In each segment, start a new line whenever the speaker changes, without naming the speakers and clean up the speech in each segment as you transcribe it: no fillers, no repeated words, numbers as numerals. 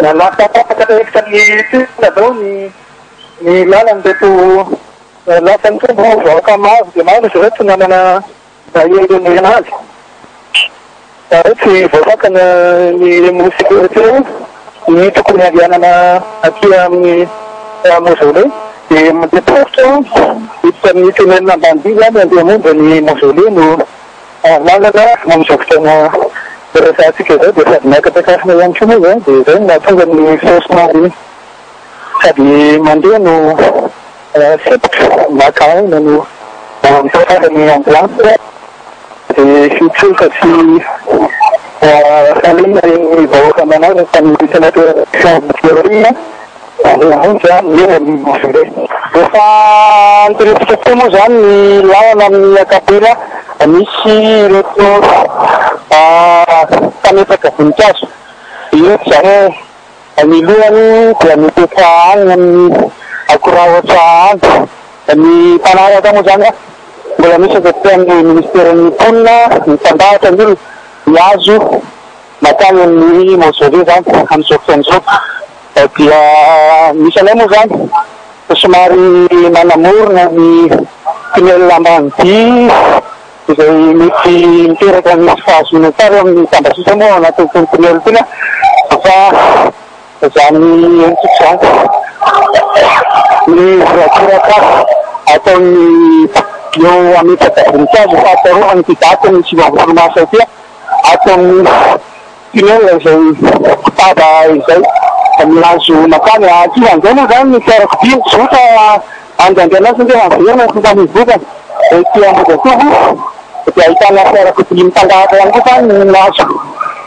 Lasa tapaka hevitra ny toerana izao ny ny lalan'ireto lasa nitombo vahoaka maro dia maro izy ireo tsy nanana na hery azy. Ary tsy voasakana ny Emmo Sécurité ny tokony handehanana aty amin'ny mausolée dia mandeha tongotra hiditra amin'ny tunnel Ambanidia izany handeha hamonjy ny mausolée no lalana amin'izao fotoana iresahantsika izao dia sady miakatra-kasina ihany koa moa izany dia izay no mahatonga ny feo somary sady mandeha no sempotra maka aina no mitantara ny ambulance dia hitsoka sy halina ny vahoaka manaraka ny sénateur Jean Andeha hamonjy ny eo amin'ny mausolée.
Efa niterentsika teo moa izany ny lalana amin'ny ankapobeny misy ireto mpametraka voninkazo ireto, izany hoe ny lohany dia mipetra any amin'ny Ankorahotra any. Ny mpanaraka moa izany mbola misy avy aty amin'ny ministeran'ny mponina mitandahatra ny olona mihazo mankany amin'ny mausolée izany amin'izao fotoana izao. Dia misy anay moa izany somary manamorona ny tunnel Ambanidia izay mety miteraka ny tsy fahazoana tsara eo amin'ny tambazotra moa ao anatin'itony tunnel itony fa izany henontsika izany ny horakoraka ataon'ny eo hametraka voninkazo fahatsiarovana ity datin'ny 29 marsa ity ato amin'ny Tunnel izay mpitaba izay mihazo mankany. Ankilan'izay moa izany ny fiarakodia mizotra andehandehanana sy ndeha miverina ny fifamoivoizana ety Ambohijatovo dia ahitana fiarakodia mitandahatra ihany koa izany mihazo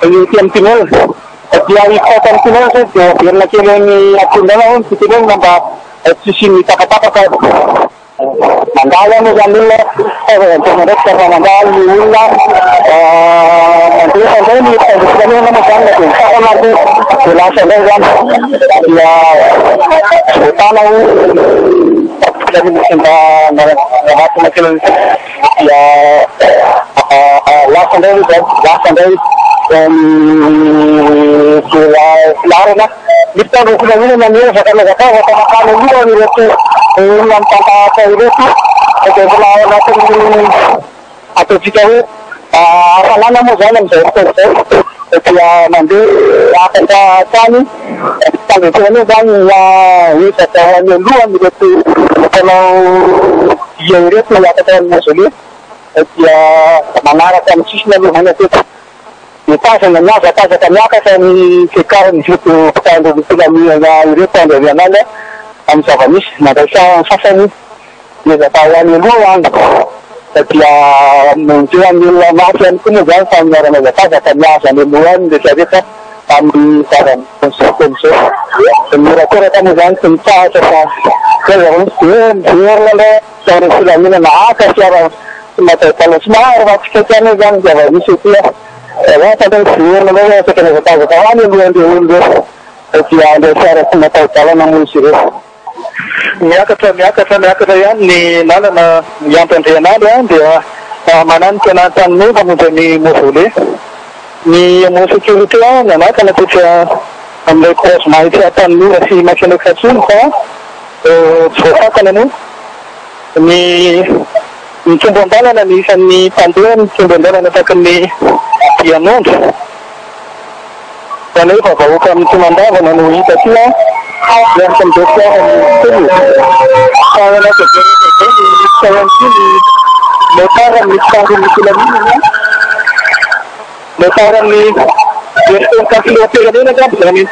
ety amin'ny tunnel. Dia hiditra ato amin'ny tunnel izay dia averina kely any Ankorondrano aloha ny fitenenana mba tsy hisian'ny tapatapaka. Mandalo aloha izany olona fa vao antomotra fa mandalo ny olona mandefa indray ny mpitandro filaminana moa izany na dia misakana ary dia lasa indray izany dia tsy voatana ho mpitandro filaminana sendra nanatona kely an'ity dia lasa indray aloha izany, lasa indray ny filaharana. Ny mpitandro ny filaminana miezaka mihazakazaka mankany alohany ireto olona mitantahatra ireto dia mbola ao anatin'ny ataontsika hoe hafanana moa izany amin'izao fotoana izao dia mandeha miakatra hatrany ny mpitandro ny filaminana izany miezaka ho any alohany ireto mpanao dia ireto miakatra amin'ny mausolée dia manaraka amin'ny sisiny aloha izany hatreto. Mitazona mihazakazaka miakatra ny fiakaran'ireto mpitandro ny filaminana ireto andro arian'ala amin'ny zava-misy. Mandray sasany miezaka ho any aloha any dia manjehan'ny olona mafy ihany koa moa izany fa miara-mihazakazaka mihazo any aloha any ny rehetra rehetra amin'ny zava-misy fotoana izao. Ny horakoraka moa izany tsy mitsahatra fa izay zava-misy dia miverina indray mpitandro ny filaminana haka fiara tsy mataho-dalana. Somary mahatsikaiky ihany moa izany ny zava-misy ety an! Lasa indray miverina indray izany saika nihazakazaka ho any alohan'ireo olona ireo dia handray fiara tsy mataho-dalana moa izy ireo. Miakatra miakatra miakatra ihany ny lalana miampy Andrianala dia mananika an'Antanimora mamonjy ny mausolée. Ny Emmo Sécurité nanakana tetsy amin'ilay croisement etsy Antanimora sy Makianakatsimo fa tsy voasakana moa ny mitombo an-dalana ny isan'ny mpandeha mitombo an-dalana tahaka ny dian'ondry kanefa vahoaka mitoman-davana no hita aty an miaraka amin'izao fiara ny mponina fa ao anatin'izay rehetra izay no miditra ihany koa ny motard amin'ny mpitandro ny filaminana motard amin'ny herintaona filoham-pirenena angamba izany.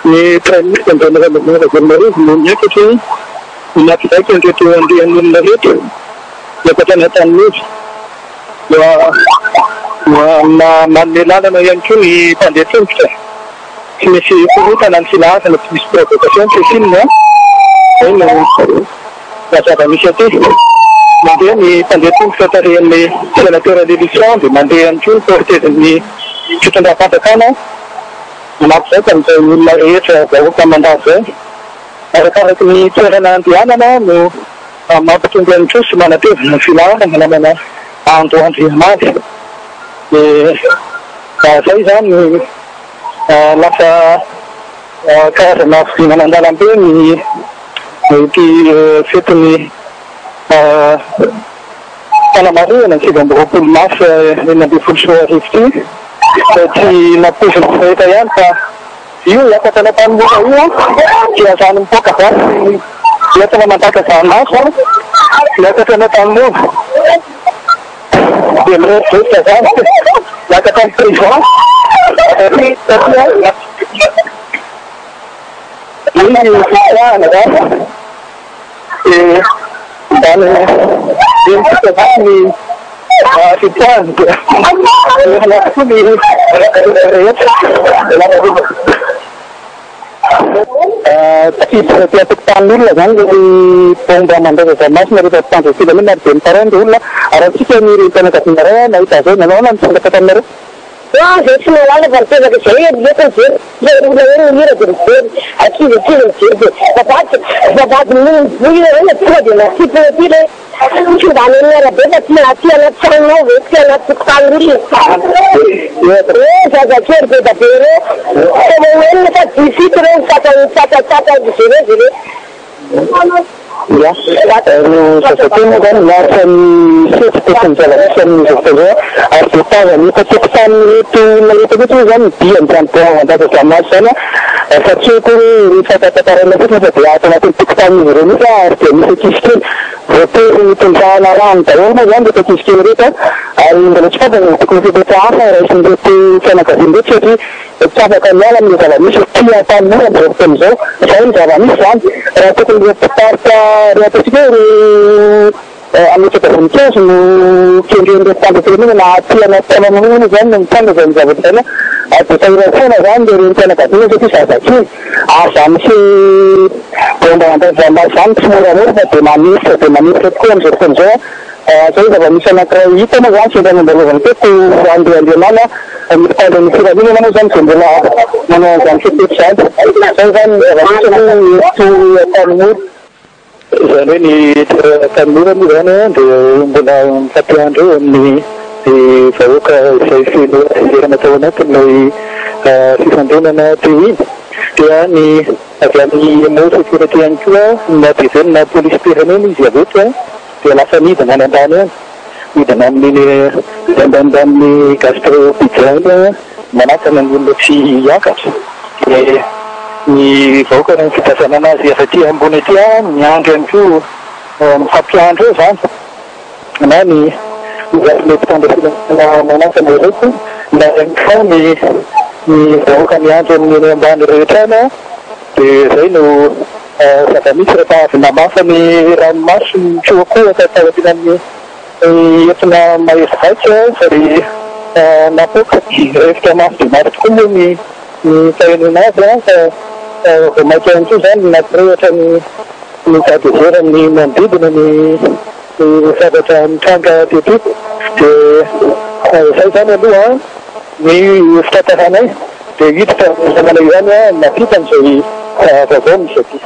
Ny Praiminisitra Andriana Ravelonarivo no niakatra namakivaky an'ireto andian'olona ireto niakatra any Antanimora. Dia manome lalana ihany koa ny mpandeha tongotra. Tsy misy korontana ny filaharana, tsy misy provocation ny film an! Zay no raha zava-misy aty. Mandeha ny mpandeha tongotra tarihan'ny Sénateur Lylison dia mandeha ihany koa ny cortège-n'ny fitondram-panjakana manampy an'izay olona rehetra vahoaka mandalo izay. Arakaraky ny toerana andehanana no.
Mampitombo ihany koa sy manatevina ny filaharana namana Ando Andriamaly. Dia izay izany ny lasa karazana fidinana an-dalambe ny ity fetin'ny fanamarihana ny 29 marsa 2016 ity. Tsy nampoizin'ny rehetra ihany fa Io hiakatra any Antanimora io dia zany mipoaka zany ny entina mandaka zany maso an, miakatra any Antanimora dia miresidresitra zany miakatra any prison satria iny fitrahana zany dia zany iny sisa zany ny fitrahana dia miverina avokoa ny rehetra. Tafiditra aty an-tokotanin'olona izany ilay baomba mandraza zava-masina rehefa mpitandro ny filaminana ary dia mitaraina ireo olona. Ary antsika ny renim-pianakaviana iray nahita azy ao, nanao ahoana ny fomba tantaninareo?
Hoa zay tsy mahalala fa miteraka zay e miety mijery le olona eo mihira de mijery ankizy ankizy mijery de vavahady vavahady mivoy eo tonga de natsipiny aty le tsy mba any amin'ny arabe fa ty aty anaty tranonao ve ty anaty tokotanin'olona reo zazakely be da be reo tena enina sa dix-huit reo mitsatsatsatsatsa jereo jereo.
Ia. Ireo zazakely moa izany miaritra ny fety tokony zava-misy amin'izao fotoana izao ary dia tazana eto an-tokotanin'ireto olona ireto mihitsy moa izany ny dian'izany baomban-jaza-dranomaso izany fa tsy hoe akory hoe mifampitantaraina fotsiny fa dia ato anatin'ny tokotanin'izy ireo mihitsy ary dia misy ankizy kely voatery nitondrana rano daholo moa izany ireto ankizy kely ireto ary mbola tsy fantatra ny tokony ho fepetra hafa raisin'ireto fianakaviana ireto satria Tsy afaka miala amin'ilay zava-misy ety Antanimora amin'izao fotoana izao. Izay ny zava-misy izany. Raha tokony ireo mpitarika, ireo ataontsika hoe ireo hametraka voninkazo no kendren'ireo mpitandro filaminana na aty anaty tanàna moa izany no mitranga izany zavatra izany dia sahirantsaina izany ireo renim-pianakaviana satria zazakely. Ary izany se baomba andraiza-maso izany tsy moramora fa dia manefitra dia manefitra tokoa amin'izao fotoana izao. Zay zava-misy anankiray hita moa zany sendra nandalovan'ny teto Andehandehanana ny mpitandro ny filaminana moa zany izay mbola manao an'izany fepetra izany. Zay zany ny zava-misy aloha eto Antanimora. Izany hoe ny eto Antanimora moa zany dia mbola mifampiandry eo amin'ny vahoaka izay feno hatezerana tao anatin'ilay fifandonana teo iny. Dia ny avy amin'ny Mot Sécurité ihany koa na dia izay na polisim-pirenena izy avy eto. Dia lasa nidina any ambany any, nidina amin'iny ambanimbanin'ny Gastro Pizza iny aho, manakana ny olona tsy hiakatra. Dia ny vahoaka no fitazanana azy avy aty ambony aty, miandry ihany koa, mifampiandry eo izany, na ny ilay mpitandro filaminana manakana ireto, na ihany koa ny ny vahoaka miandry amin'iny ambany rehetra any. Dia izay no zava-misy rehefa avy namafa ny ranomaso nitroakoaka tao aorian'ny etona mahery vaika izay napoaka. Rivotra mafy dia mafy tokoa moa ny fahenoana azy fa vao mainka ihany koa izany nampirehitra ny ny fahatezeran'ny manodidina ny zavatra nitranga teto. Dia izay izany aloha ny fitantaranay. Dia hiditra amin'ny lalana ihany aho mampita an'izay vaovao misy aty.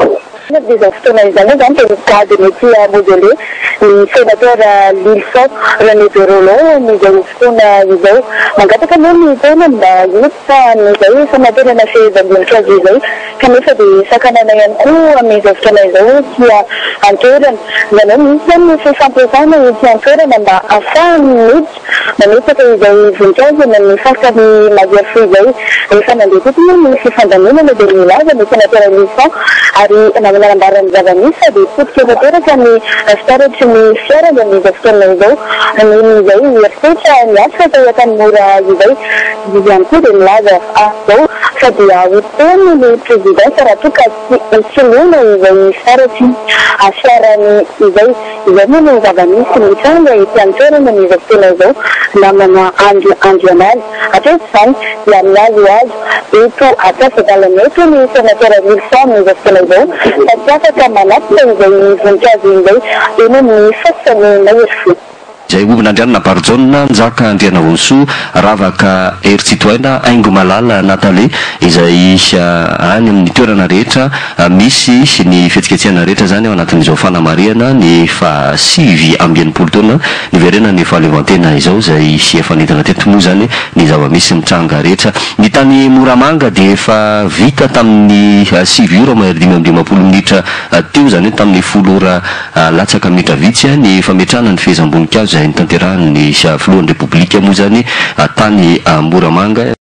Amin'izao fotoana izao moa izany dia migadona ety Mausolée ny Sénateur Lylison René de Rolland amin'izao fotoana izao. Mangataka moa ny tenany mba hiditra amin'izay fanaterana fehezam-boninkazo izay kanefa dia sakanana ihany koa amin'izao fotoana izao ety an-toerana. Izany hoe misy izany ny fifampiresahana ety an-toerana mba hahafahany miditra. Nametraka izay voninkazo eny amin'ny faritra ny Mahery fo izay. Rehefa nandeha teto moa ny fifandaminana dia nilaza ny Senatera Lylison ary nanambara ny zava-misy fa dia potika tanteraka ny fitaratry ny fiarany amin'izao fotoana izao noho izay herisetra niatrika tao Antanimora izay. Izy ihany koa dia nilaza izao fa dia ho teny ny prezidansa raha toa ka tsy hosoloina izay fitaratry ny fiarany izay. Izay moa no zava-misy mitranga ety an-toerana amin'izao fotoana izao, namana Andry Andrianaly. Hatreto izany dia mihazohazo eto antsasa-dalana eto ny Senatera Wilson amin'izao fotoana izao fa tsy afaka manatitra izay voninkazo izay eny amin'ny fasan'ny mahery fo.
Izay Hombinandrianina Barijaona, Njaka Andrianavonisoa, Ravaka Heritsitohaina, Haingo Malala Nathalie, izay any amin'ny toerana rehetra misy ny fihetsiketsehana rehetra izany ao anatin'izao fanamarihana ny faha 69 taona niverenan'ny fahaleovantena izao, izay efa nidina teto moa izany ny zava-misy mitranga rehetra. Ny tany Moramanga dia efa vita tamin'ny 9 ora mahery 55 minitra teo, izany hoe tamin'ny 10 ora Latsaka minitra vitsy ny fametrahana ny fehezam-boninkazo izay notanterahin'ny filohan'ny Repoblika moa izany tany Moramanga.